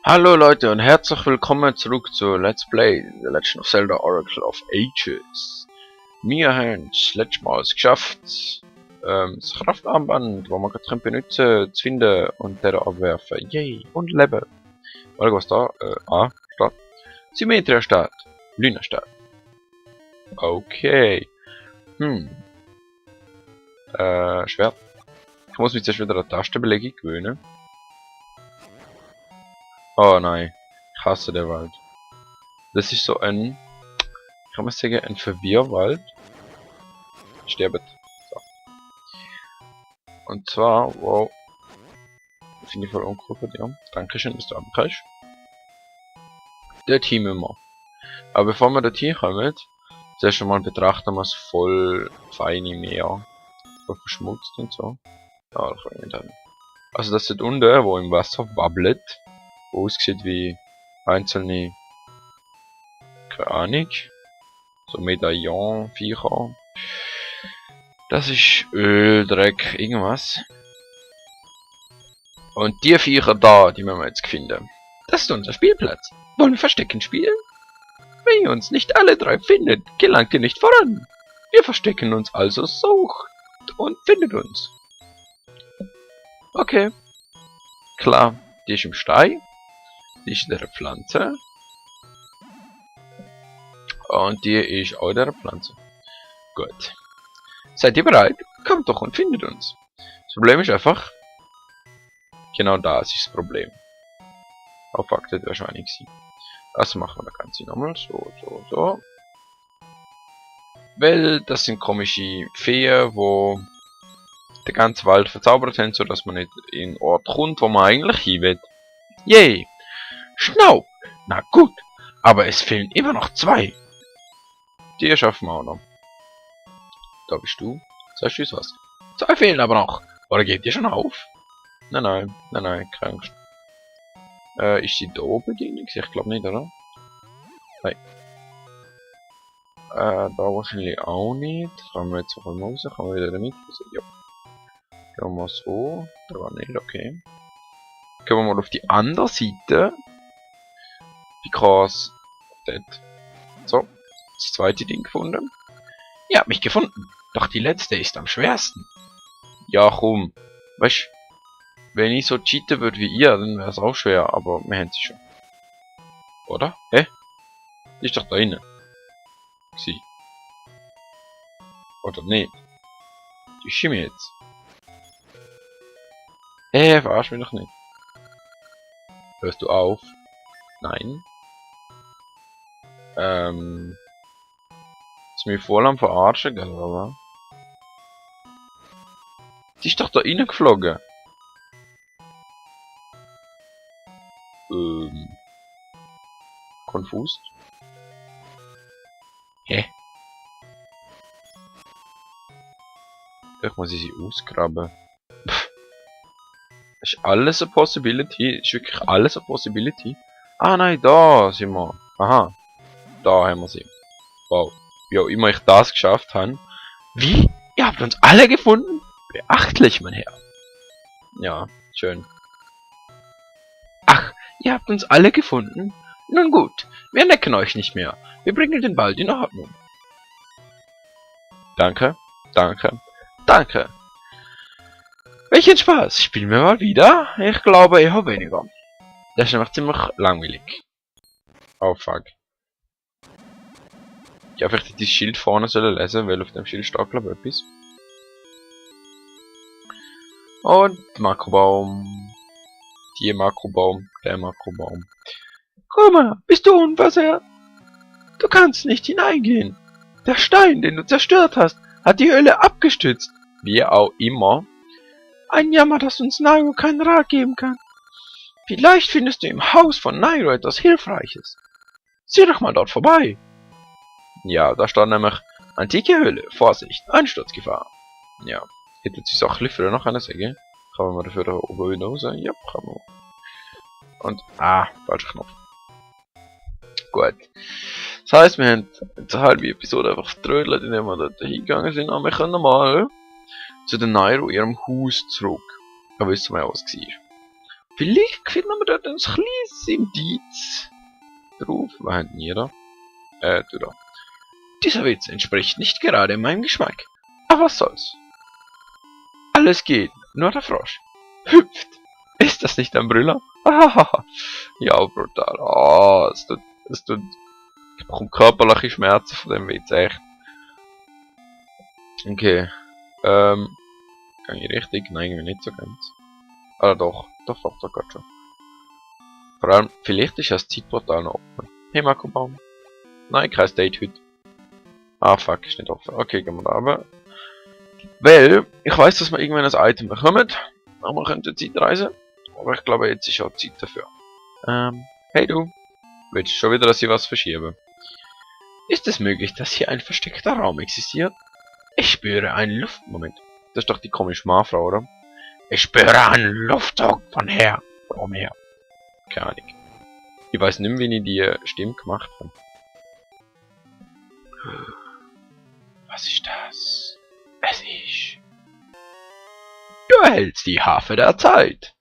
Hallo Leute und herzlich willkommen zurück zu Let's Play The Legend of Zelda Oracle of Ages. Wir haben das letzte Mal es geschafft, das Kraftarmband, das wir gerade benutzen, zu finden und der abwerfen. Yay! Und leben. Warte, was da? Stadt. Symmetria Stadt. Luna Stadt. Okay. Schwert. Ich muss mich zuerst wieder an die Tastenbelegung gewöhnen. Oh nein, ich hasse den Wald. Das ist so ein, kann man sagen, ein Verwirrwald. Sterbt. So. Und zwar, wow. Finde ich voll uncool von dir. Dankeschön, dass du abkriegst. Dort müssen wir. Aber bevor wir dorthin kommen, zuerst einmal betrachten wir es voll feine Meer. Voll verschmutzt und so. Ja, das kann ich nicht haben. Also das dort unten, wo im Wasser wabbelt. Wo aussieht wie einzelne, keine Ahnung, so Medaillon-Viecher. Das ist Öl, Dreck, irgendwas. Und die Viecher da, die müssen wir jetzt finden. Das ist unser Spielplatz. Wollen wir Verstecken spielen? Wenn ihr uns nicht alle drei findet, gelangt ihr nicht voran. Wir verstecken uns also, sucht und findet uns. Okay. Klar, die ist im Stein. Die ist in der Pflanze. Und die ist auch in der Pflanze. Gut. Seid ihr bereit? Kommt doch und findet uns. Das Problem ist einfach, genau das ist das Problem. Oh fuck, das wäre schon einig gewesen. Also machen wir das Ganze nochmal. So. Weil das sind komische Feen, wo den ganzen Wald verzaubert haben, sodass man nicht in den Ort kommt, wo man eigentlich hin will. Yay! Schnaub! Na gut, aber es fehlen immer noch zwei. Die schaffen wir auch noch. Da bist du. Sagst du was? Zwei fehlen aber noch. Oder geht ihr schon auf? Nein, keine Angst. Ist die da oben die? Ich glaube nicht, oder? Nein. Da wahrscheinlich auch nicht. Kann wir jetzt noch mal raus? Kann man wieder damit? Ja. Gehen wir mal so. Da war nicht, okay. Gehen wir mal auf die andere Seite. Because dort. So, das zweite Ding gefunden. Ihr habt mich gefunden, doch die letzte ist am schwersten. Ja, komm. Weißt, wenn ich so cheaten würde wie ihr, dann wäre es auch schwer, aber wir haben sie schon. Oder? Hä? Die ist doch da innen. Sie. Oder nicht? Die ist mir jetzt. Verarsch mich doch nicht. Hörst du auf? Nein. Ist mich voll am Verarschen, gell, oder? Die ist doch da reingeflogen. Konfus. Hä? Vielleicht muss ich sie ausgraben. Ist alles eine Possibility? Ist wirklich alles eine Possibility? Ah nein, da sind wir. Aha. Da haben wir sie. Wow. Wie auch immer ich das geschafft habe. Wie? Ihr habt uns alle gefunden? Beachtlich, mein Herr. Ja, schön. Ach, ihr habt uns alle gefunden? Nun gut, wir necken euch nicht mehr. Wir bringen den Wald in Ordnung. Danke. Welchen Spaß? Spielen wir mal wieder? Ich glaube eher weniger. Das ist nämlich ziemlich langweilig. Oh fuck. Ich hätte vielleicht das Schild vorne sollen lesen, weil auf dem Schild steht glaube ich etwas. Und Makrobaum. Der Makrobaum. Komm mal, bist du unversehrt? Du kannst nicht hineingehen. Der Stein, den du zerstört hast, hat die Höhle abgestützt. Wie auch immer. Ein Jammer, dass uns Nairo keinen Rat geben kann. Vielleicht findest du im Haus von Nairo etwas Hilfreiches. Sieh doch mal dort vorbei. Ja, da stand nämlich antike Höhle. Vorsicht, Einsturzgefahr. Ja, hätte sich auch früher noch eine sagen. Kann man dafür da oben raus? Ja, kann man. Und, falscher Knopf. Gut. Das heisst, wir haben eine halbe Episode einfach vertrödelt, indem wir dort hingegangen sind. Aber wir können mal zu den Nairo ihrem Haus zurück. Da wissen wir ja, was war. Vielleicht finden wir dort ein kleines Indiz drauf. Wo hat denn jeder? Du da. Dieser Witz entspricht nicht gerade meinem Geschmack. Aber was soll's? Alles geht, nur der Frosch hüpft. Ist das nicht ein Brüller? Ahaha. Ja, brutal. Oh, es tut. Ich bekomme körperliche Schmerzen von dem Witz, echt. Okay. Kann ich richtig? Nein, irgendwie nicht so ganz. Ah, doch geht schon. Vor allem, vielleicht ist das Zeitportal noch offen. Hey, Marco-Baum. Nein, kein Date heute. Ah, fuck, ist nicht offen. Okay, gehen wir da runter. Weil, ich weiß, dass wir irgendwann ein Item bekommen. Aber wir könnten Zeit reisen. Aber ich glaube, jetzt ist auch Zeit dafür. Hey du. Willst du schon wieder, dass ich was verschiebe? Ist es möglich, dass hier ein versteckter Raum existiert? Ich spüre einen Luftmoment. Das ist doch die komische Marfrau, oder? Ich spüre einen Luftdruck von her. Keine Ahnung. Ich weiß nicht mehr, wie ich die Stimme gemacht habe. Was ist das? Es ist... Du erhältst die Harfe der Zeit.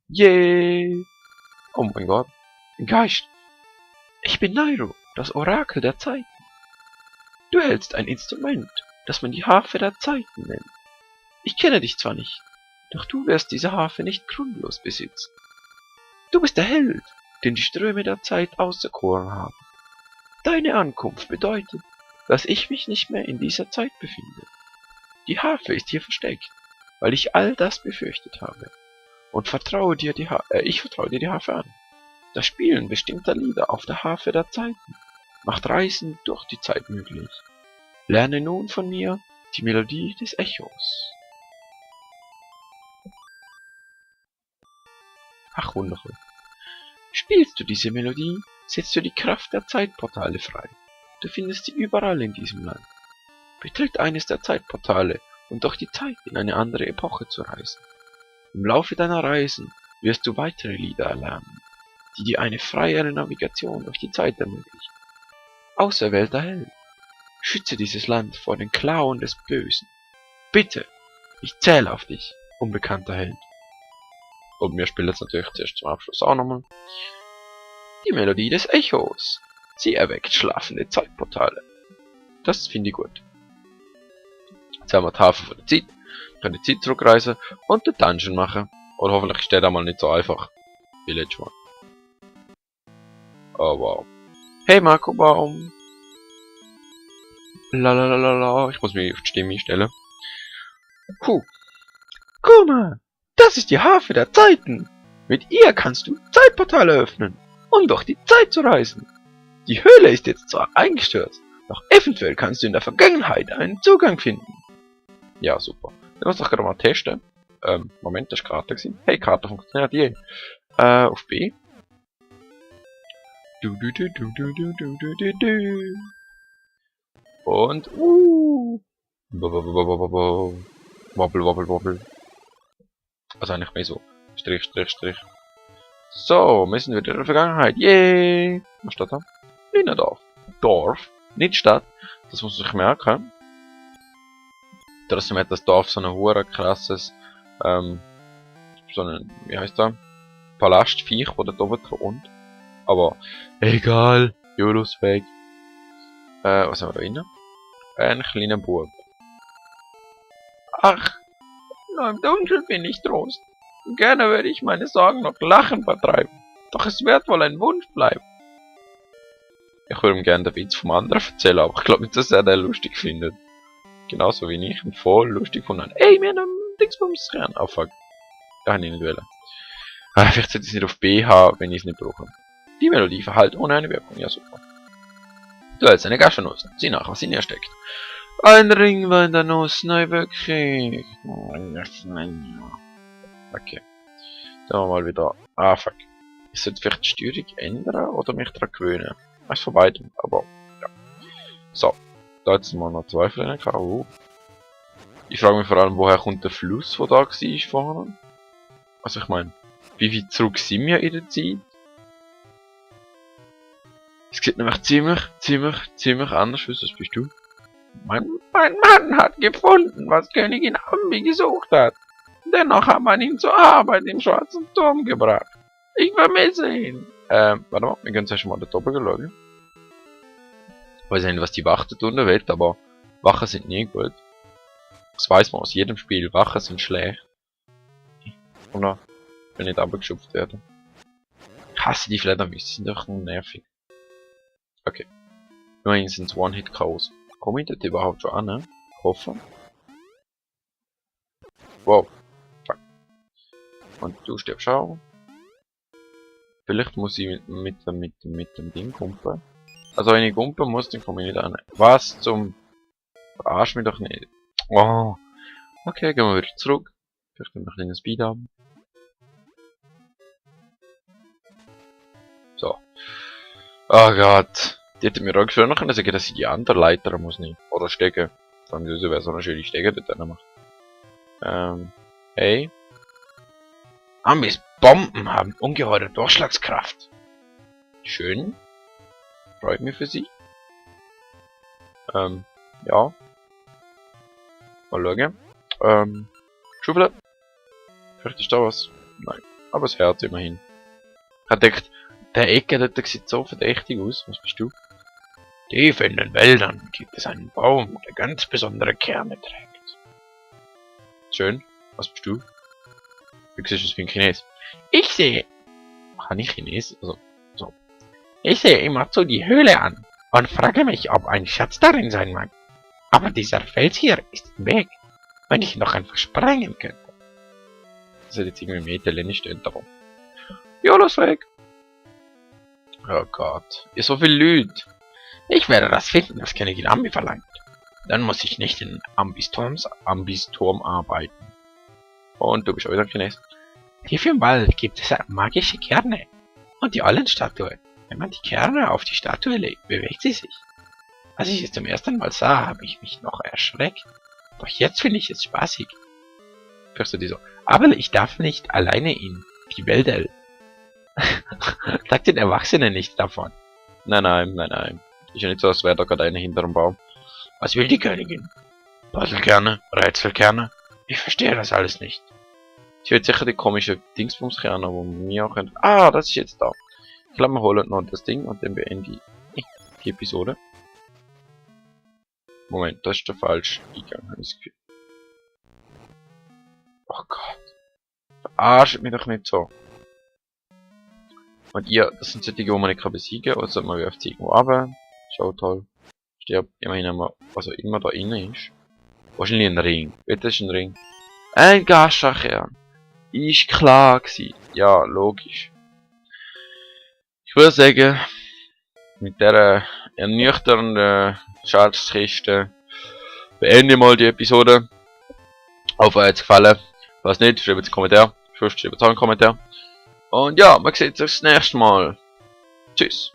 Yay! Oh mein Gott. Ein Geist. Ich bin Nairo, das Orakel der Zeiten. Du erhältst ein Instrument, das man die Harfe der Zeiten nennt. Ich kenne dich zwar nicht, doch du wirst diese Harfe nicht grundlos besitzen. Du bist der Held, den die Ströme der Zeit auserkoren haben. Deine Ankunft bedeutet, dass ich mich nicht mehr in dieser Zeit befinde. Die Harfe ist hier versteckt, weil ich all das befürchtet habe. Und ich vertraue dir die Harfe an. Das Spielen bestimmter Lieder auf der Harfe der Zeiten macht Reisen durch die Zeit möglich. Lerne nun von mir die Melodie des Echos. Ach, wundervoll. Spielst du diese Melodie, setzt du die Kraft der Zeitportale frei. Du findest sie überall in diesem Land. Betritt eines der Zeitportale, um durch die Zeit in eine andere Epoche zu reisen. Im Laufe deiner Reisen wirst du weitere Lieder erlernen, die dir eine freiere Navigation durch die Zeit ermöglichen. Auserwählter Held, schütze dieses Land vor den Klauen des Bösen. Bitte, ich zähle auf dich, unbekannter Held. Und wir spielen jetzt natürlich zuerst zum Abschluss auch nochmal. Die Melodie des Echos. Sie erweckt schlafende Zeitportale. Das finde ich gut. Jetzt haben wir die Harfe von der Zeit, können die Zeit zurückreisen und den Dungeon machen. Oder hoffentlich ist der da mal nicht so einfach wie letztes Mal. Oh wow. Hey Marco-Baum. Lalalala, ich muss mich auf die Stimme stellen. Guck mal, das ist die Harfe der Zeiten. Mit ihr kannst du Zeitportale öffnen, um durch die Zeit zu reisen. Die Höhle ist jetzt zwar eingestürzt, doch eventuell kannst du in der Vergangenheit einen Zugang finden. Ja, super. Ich muss doch gerade mal testen. Moment, das ist Karte gewesen. Hey, Karte funktioniert je. Auf B. Und Wobbel. Also eigentlich mehr so. Strich. So, wir sind wieder in der Vergangenheit. Yay! Was steht da? Linnerdorf. Dorf, nicht Stadt. Das muss ich merken. Trotzdem hat das Dorf so ein hure krasses, wie heißt das? Palastviech, wo da oben thront. Aber egal, Jolos weg. Was haben wir da drinnen? Ein kleiner Bub. Ach, nur im Dunkeln bin ich Trost. Gerne würde ich meine Sorgen noch Lachen vertreiben. Doch es wird wohl ein Wunsch bleiben. Ich würde ihm gerne den Witz vom anderen erzählen, aber ich glaube nicht, dass er den lustig findet. Genauso wie ich ihn voll lustig fand. Ey, wir haben einen Dingsbums rein. Oh fuck. Da habe ich nicht wollen. Vielleicht sollte ich es nicht auf B haben, wenn ich es nicht brauche. Die Melodie verhallt ohne eine Wirkung. Ja, super. Du hältst eine Gaschnuss. Sieh nach, was in ihr steckt. Ein Ring war in der Nuss. Nein, wirklich. Okay. Dann wir mal wieder. Ah, fuck. Ich sollte vielleicht die Steuerung ändern oder mich daran gewöhnen. Eins von beidem, aber ja. So. Da jetzt mal noch zwei Fliegen. Oh. Ich frage mich vor allem, woher kommt der Fluss, der da war vorhin? Also ich meine, wie weit zurück sind wir in der Zeit? Es sieht nämlich ziemlich anders aus. Was bist du? Mein Mann hat gefunden, was Königin Ambi gesucht hat. Dennoch hat man ihn zur Arbeit im schwarzen Turm gebracht. Ich vermisse ihn. Warte mal, wir können zuerst mal da oben schauen. Ich weiß nicht, was die Wachen tun will, aber Wachen sind nie gut. Das weiß man aus jedem Spiel, Wachen sind schlecht. Oder will nicht abgeschupft werden. Ich hasse die Fledermäuse, die sind doch nur nervig. Okay. Immerhin sind es One-Hit-KOs. Komme ich dort überhaupt schon an, ne? Ich hoffe. Wow. Fuck. Und du stirbst auch. Vielleicht muss ich mit dem Ding kumpen. Also wenn ich kumpen muss, dann komme ich nicht an. Was zum... Verarsch mich doch nicht. Oh. Okay, gehen wir wieder zurück. Vielleicht noch ein kleines Speed haben. So. Oh Gott. Die hätten mir auch früher können sagen, dass ich die andere Leiter muss nicht. Oder stecken. Dann wäre so eine schöne Stege dort machen. Hey. Ambis Bomben haben ungeheure Durchschlagskraft. Schön. Freut mich für sie. Ja. Mal schauen. Schublade. Vielleicht ist da was. Nein. Aber es hört immerhin. Ich hab gedacht, der Ecke dort sieht so verdächtig aus. Was bist du? Tief in den Wäldern gibt es einen Baum, der ganz besondere Kerne trägt. Schön. Was bist du? Wie siehst du das wie ein Chines? Ich sehe... Kann ich Chines? Also, so. Ich sehe immer so die Höhle an und frage mich, ob ein Schatz darin sein mag. Aber dieser Fels hier ist im Weg, wenn ich noch einfach sprengen könnte. Das hat jetzt irgendwie im Italien steht darum. Ja, los weg. Oh Gott. Ihr so viel Leute. Ich werde das finden, was Königin Ambi verlangt. Dann muss ich nicht in Ambis Turm arbeiten. Und du bist auch wieder ein Chines. Tief im Wald gibt es magische Kerne. Und die Eulenstatue. Wenn man die Kerne auf die Statue legt, bewegt sie sich. Als ich es zum ersten Mal sah, habe ich mich noch erschreckt. Doch jetzt finde ich es spaßig. Hörst du die so? Aber ich darf nicht alleine in die Wälder. Sagt den Erwachsenen nichts davon. Nein. Ist ja nicht so, als wäre da gerade einer hinter dem Baum. Was will die Königin? Puzzlekerne? Rätselkerne? Ich verstehe das alles nicht. Ich will sicher die komische Dingsbumskerne, wo wir auch können. Ah, das ist jetzt da. Ich glaube, wir holen noch das Ding und dann beenden die Episode. Moment, das ist der falsche Eingang, habe ich das Gefühl. Oh Gott. Verarscht mich doch nicht so. Und ihr, das sind solche, die man nicht besiegen kann, also man wirft sie irgendwo ab. Schau toll. Stirbt immerhin einmal, was auch immer da innen ist. Wahrscheinlich ein Ring. Bitte ist ein Ring. Ein Gaschakern. Ist klar gewesen. Ja, logisch. Ich würde sagen, mit der ernüchternden Schatzkiste beende ich mal die Episode. Hoffe, euch hat es gefallen. Falls nicht, schreibt es einen Kommentar. Schreibt es einen Kommentar. Und ja, man sieht sich das nächste Mal. Tschüss.